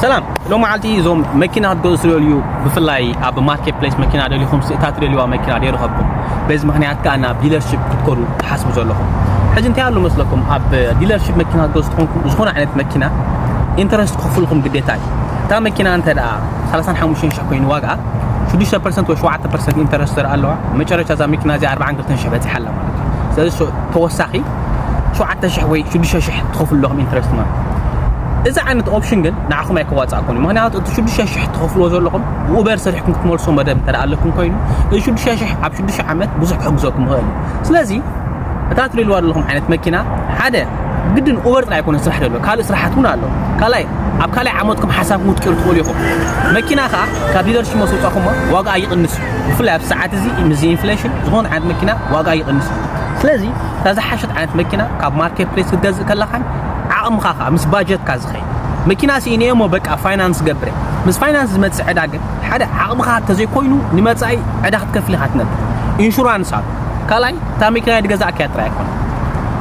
ሰላም። ሎም መዓልቲ እዞም መኪና ክትገዝኡ ትደልዩ፣ ብፍላይ ኣብ ማርኬት ፕሌስ መኪና ደሊኹም፣ ስእታ ትደልዩዋ መኪና ደይረኸብኩም፣ በዚ ምኽንያት ከኣ ናብ ዲለርሽፕ ክትከዱ ትሓስቡ ዘለኹም፣ ሕጂ እንታይ ኣሎ መስለኩም? ኣብ ዲለርሽፕ መኪና ክትገዝኡ ትኾንኩም፣ ዝኾነ ዓይነት መኪና ኢንተረስት ክኽፍልኩም ግዴታ እዩ። እታ መኪና እንተ ደኣ ሰላሳን ሓሙሽተን ሽሕ ኮይኑ ዋጋ፣ ሽዱሽተ ፐርሰንት ወይ ሸውዓተ ፐርሰንት ኢንተረስት ኣለዋ። መጨረሻ እዛ መኪና እዚኣ ኣርባዓን ክልተን ሽሕ በፂሓ ኣላ ማለት እዩ። ስለዚ ሸ- ተወሳኺ ሸውዓተ ሽሕ ወይ ሽዱሽተ ሽሕ ትኸፍሉ ኣለኹም ኢንተረስት ማለት እዩ። እዚ ዓይነት ኦፕሽን ግን ንዓኹም ኣይከዋፅኣኩም እዩ። ምኽንያቱ እቲ ሽዱሽተ ሽሕ ትኸፍልዎ ዘለኹም ብኡበር ሰሪሕኩም ክትመልሶ መደብ እንተ ደኣ ኣለኩም ኮይኑ፣ እዚ ሽዱሽተ ሽሕ ኣብ ሽዱሽተ ዓመት ብዙሕ ክሕግዘኩም ይኽእል እዩ። ስለዚ እታ ትደልይዋ ዘለኹም ዓይነት መኪና ሓደ ግድን ኡበር ጥራይ ኣይኮነን ስራሕ ደሎ፣ ካልእ ስራሓት እውን ኣሎ። ካልኣይ ኣብ ካልኣይ ዓመትኩም ሓሳብኩም ክትቅይሩ ትኽእሉ ኢኹም። መኪና ከዓ ካብ ዲለርሽፕ መስ ውፃኹሞ ዋጋ ይቕንስ እዩ። ብፍላይ ኣብ ሰዓት እዚ ምስ ኢንፍሌሽን ዝኾነ ዓይነት መኪና ዋጋ ይቕንስ እዩ። ስለዚ እታ ዝሓሸት ዓይነት መኪና ካብ ማርኬት ፕሌስ ክትገዝእ ከለኻን ዓቕምኻ ከዓ ምስ ባጀትካ ዝኸይድ መኪና ስኢነዮ እሞ በቃ ፋይናንስ ገብረ፣ ምስ ፋይናንስ ዝመፅእ ዕዳ ግን ሓደ ዓቕምኻ ተዘይኮይኑ ንመፃኢ ዕዳ ክትከፍል ኢኻ ትነብር። ኢንሹራንስ ኣሎ። ካልኣይ እታ መኪና ድገዛእካያ ጥራይ ኣይኮነ፣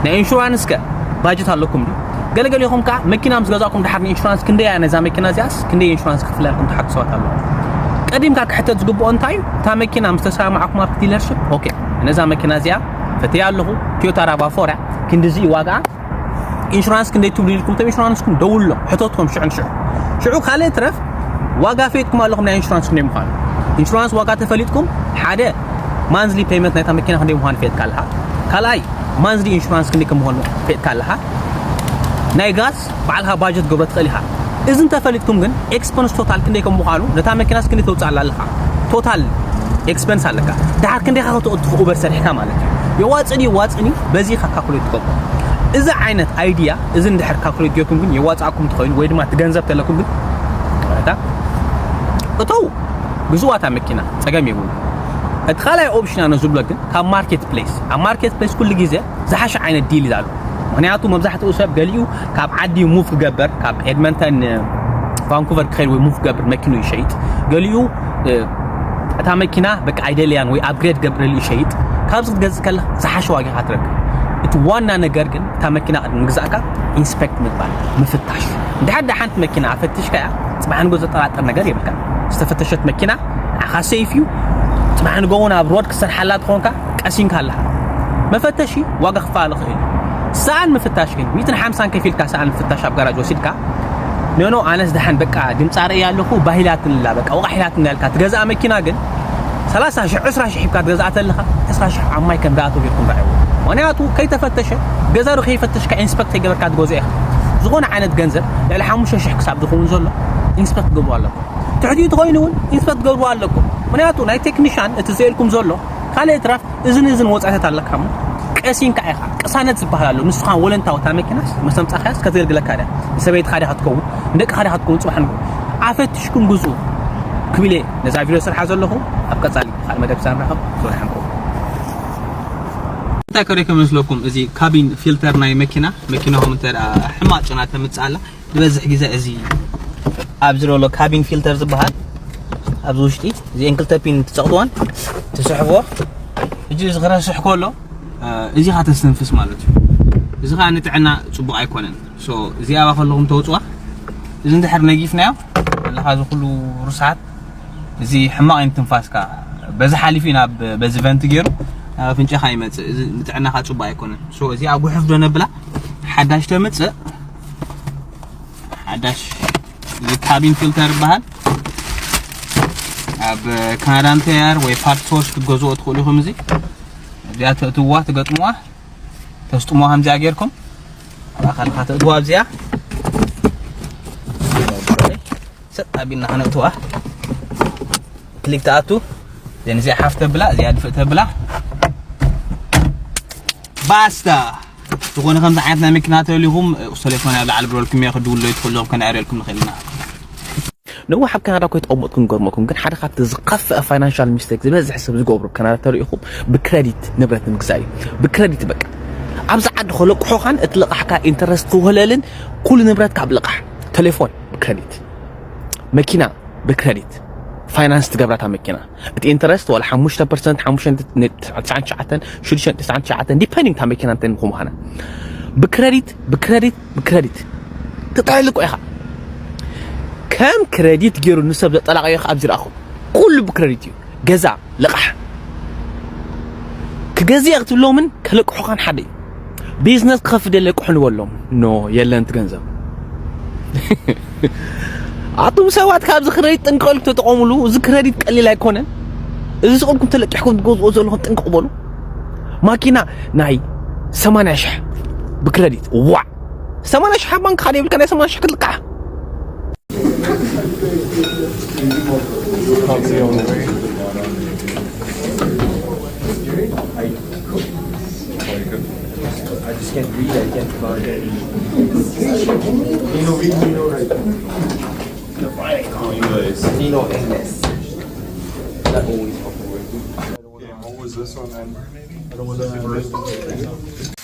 ናይ ኢንሹራንስ ከ ባጀት ኣለኩም ድዩ? ገለገሊኹም ከኣ መኪና ምስ ገዛእኩም ድሓር ንኢንሹራንስ ክንደይ እያ ነዛ መኪና እዚኣስ ክንደይ ኢንሹራንስ ክፍለልኩም ትሓቱ ሰባት ኣለዉ። ቀዲምካ ክሕተት ዝግብኦ እንታይ እዩ? እታ መኪና ምስ ተሰማማዕኩም ኣብቲ ዲለርሽፕ ኦኬ፣ ነዛ መኪና እዚኣ ፈትያ ኣለኹ፣ ቶዮታ ራቫ ፎር እያ፣ ክንድዚ እዩ ዋጋኣ፣ ኢንሹራንስ ክንደይ ትብሉ ኢልኩም፣ እቶም ኢንሹራንስኩም ደውሎም፣ ሕተትዎም ሽዑ ንሽዑ። ሽዑ ካልእ ትረፍ ዋጋ ፈይጥኩም ኣለኹም ናይ ኢንሹራንስ ክንደይ ምዃኑ። ኢንሹራንስ ዋጋ ተፈሊጥኩም ሓደ ማንዝሊ ፔይመንት ናይታ መኪና ክንደይ ምዃኑ ፈየጥካ ኣለኻ። ካልኣይ ማንዝሊ ኢንሹራንስ ክንደይ ከም ምዃኑ ፈየጥካ ኣለኻ። ናይ ጋዝ ባዕልኻ ባጀት ገብረ ትኽእል ኢኻ። እዚ እንተፈሊጥኩም ግን ኤክስፐንስ ቶታል ክንደይ ከም ምዃኑ፣ ነታ መኪናስ ክንደይ ተውፅኣላ ኣለኻ፣ ቶታል ኤክስፐንስ ኣለካ። ድሓር ክንደይ ኢኻ ከተእቱ ኡበር ሰሪሕካ ማለት እዩ። የዋፅእን የዋፅእን እዩ፣ በዚ ኢኻ ካልኩሌት ትገብሮ። እዚ ዓይነት ኣይድያ እዚ እንድሕር ካልኩሌት ጌርኩም ግን የዋፅኣኩም እንተኾይኑ ወይ ድማ እቲ ገንዘብ ተለኩም ግን ቀጥታ እተው ግዝዋታ መኪና ጸገም የብሉ። እቲ ካልኣይ ኦፕሽን ኣነ ዝብሎ ግን ካብ ማርኬት ፕሌስ፣ ኣብ ማርኬት ፕሌስ ኩሉ ግዜ ዝሓሸ ዓይነት ዲል ኣሎ። ምኽንያቱ መብዛሕትኡ ሰብ ገሊኡ ካብ ዓዲ ሙቭ ክገብር፣ ካብ ኤድመንተን እ፣ ቫንኩቨር ክኸይድ ወይ ሙቭ ክገብር መኪኑ ይሸይጥ። ገሊኡ እ፣ እታ መኪና በቃ ኣይደለያን ወይ ኣፕግሬድ ገብረሉ ይሸይጥ። ካብዚ ክትገዝእ ከለኻ ዝሓሸ ዋጋ ኢኻ ትረክብ። እቲ ዋና ነገር ግን እታ መኪና ቅድሚ ምግዛእካ ኢንስፔክት ምግባር፣ ምፍታሽ። እንድሕር ደሓንቲ መኪና ኣፈቲሽካያ፣ ጽባሕ ንጎ ዘጠራጥር ነገር የብልካ። ዝተፈተሸት መኪና ንዓኻ ሴፍ እዩ። ጽባሕ ንጎ እውን ኣብ ሮድ ክሰርሓላ ትኾንካ ቀሲንካ ኣለኻ። መፈተሺ ዋጋ ክፋል ይኽእል እዩ። ሰኣን ምፍታሽ ግን ሚእትን ሓምሳን ከፊልካ ሰኣን ምፍታሽ ኣብ ጋራጅ ወሲድካ፣ ኖ ኖ ኣነስ ደሓን በቃ ድምፃ ርእያ ኣለኹ ባሂላትንላ በቃ ወቃሒላትና ኢልካ ትገዝኣ መኪና ግን ሰላሳ ሽሕ ዕስራ ሽሕ ሂብካ ትገዝኣ ተለኻ ዕስራ ሽሕ ኣብ ማይ ከም ዝኣተው ጌርኩም ርኣይዎ። ምኽንያቱ ከይተፈተሸ ገዛ ዶ ከይፈተሽካ ኢንስፐክት ከይገበርካ ትገዝኦ ኢኻ። ዝኾነ ዓይነት ገንዘብ ልዕሊ ሓሙሽተ ሽሕ ክሳብ ዝኸውን ዘሎ ኢንስፐክት ትገብሩ ኣለኩም። ትሕቲኡ ተኾይኑ እውን ኢንስፐክት ትገብሩ ኣለኩም። ምኽንያቱ ናይ ቴክኒሻን እቲ ዘየልኩም ዘሎ ካልእ ትራፍ እዝን እዝን ወጻኢታት ኣለካ እሞ ቀሲንካ ኢኻ። ቅሳነት ዝበሃል ኣሎ። ንስኻ ወለንታዊ እታ መኪናስ መስተምጻኻያስ ከተገልግለካ ድያ? ንሰበይትኻ ድያ ክትከውን? ንደቅኻ ድያ ክትከውን? ጽባሕ ንግሆ ኣፈትሽኩም ግዝኡ ክብል እየ ነዛ ቪድዮ ስርሓ ዘለኹ። ኣብ ቀጻሊ ካልእ መደብ ክሳብ ንራኸብ ጽባሕ ንግሆ። እንታይ ከሪከ መስለኩም? እዚ ካቢን ፊልተር ናይ መኪና፣ መኪናኹም እንተ ደኣ ሕማቕ ጨና ተምጽእ ኣላ፣ ዝበዝሕ ግዜ እዚ ኣብዚ ዘሎ ካቢን ፊልተር ዝበሃል ኣብዚ ውሽጢ እዚአን ክልተ ፒን ትጸቕጥወን ትስሕብዎ። ሕጂ እዚ ክረስሕ ከሎ፣ እ፣ እዚ ኸዓ ተስተንፍስ ማለት እዩ። እዚ ኸዓ ንጥዕና ጽቡቕ ኣይኮነን። ሶ፣ እዚኣ ከለኹም ተውጽዋ። እዚ እንድሕር ነጊፍናዮ፣ ኣለኻ እዚ ኩሉ ርስሓት፣ እዚ ሕማቕ እዩ ንትንፋስካ። በዚ ሓሊፉ ናብ፣ በዚ ቨንት ገይሩ ናብ ኣፍንጫኻ ይመጽእ። እዚ ንጥዕናኻ ጽቡቕ ኣይኮነን። ሶ፣ እዚኣ ጉሑፍ ዶ ነብላ፣ ሓዳሽ ተምጽእ። ሓዳሽ እዚ ካቢን ፊልተር ይበሃል። ኣብ ካናዳ እንተያር ወይ ፓርት ሶርስ ክትገዝኦ ትኽእሉ ኢኹም። እዚ እዚኣ ተእትዋ ትገጥምዋ፣ ተስጥምዋ ከምዚኣ ጌርኩም ኣብ ኣኻልኻ ተእትዋ። ኣብዚኣ ሰጥ ኣቢልና ከነእትዋ። ክሊክ ተኣቱ። ዘን እዚኣ ሓፍ ተብላ፣ እዚኣ ድፍእ ተብላ። ባስታ። ዝኾነ ከምዚ ዓይነት ናይ መኪና ተልዩኹም፣ ቁጽሪ ቴሌፎን ኣብ ላዕሊ ብረልኩም እየ፣ ክድውሉ ይትኽእሉ፣ ከነዕርየልኩም ንኽእል ኢና። ነዊሕ ኣብ ካናዳ እኮ ኣይተቐመጥኩን፣ ገርመኩም ግን ሓደ ካብቲ ዝኸፍአ ፋይናንሻል ሚስቴክ ዝበዝሕ ሰብ ዝገብሮ ኣብ ካናዳ ተሪኢኹም ብክረዲት ንብረት ንምግዛእ እዩ። ብክረዲት በቃ። ኣብዚ ዓዲ ከለቅሖኻን እቲ ልቓሕካ ኢንተረስት ክውህለልን ኩሉ ንብረትካ ኣብ ልቓሕ። ቴሌፎን ብክረዲት። መኪና ብክረዲት። ፋይናንስ ትገብራ እታ መኪና። እቲ ኢንተረስት ዋላ ሓሙሽተ ፐርሰንት፣ ሓሙሽተ ነጥቢ ትስዓን ትሽዓተን፣ ሽዱሽተ ነጥቢ ትስዓን ትሽዓተን፣ ዲፐንዲንግ እታ መኪና እንታይ ምዃና። ብክረዲት፣ ብክረዲት፣ ብክረዲት። ትጥዕል እኮ ኢኻ። ከም ክረዲት ገይሩ ንሰብ ዘጠላቐዮ ኣብዚ ረኣኹ። ኩሉ ብክረዲት እዩ። ገዛ፣ ልቓሕ። ክገዝእ ክትብሎምን ከለቅሑኻን ሓደ እዩ። ቢዝነስ ክኸፍት ለቅሑ ንበሎም። ኖ፣ የለን እቲ ገንዘብ። ኣቱም ሰባት፣ ካብዚ ክረዲት ጥንቀሉ ተጠቐሙሉ። እዚ ክረዲት ቀሊል ኣይኮነን። እዚ ስቕልኩም ተለቂሕኩም ትገዝኦ ዘለኹም ጥንቅቕ በሉ። ማኪና ናይ ሰማንያ ሺሕ ብክረዲት። ዋዕ! ሰማንያ ሺሕ ኣብ ባንክ ካርድ የብልካ፣ ናይ ሰማንያ ሺሕ ክትልቃሕ። I just can't read. I can't find any. Vino, vino, vino, right. Vino English. That always fucking works. Okay, what was this one then? I don't want to.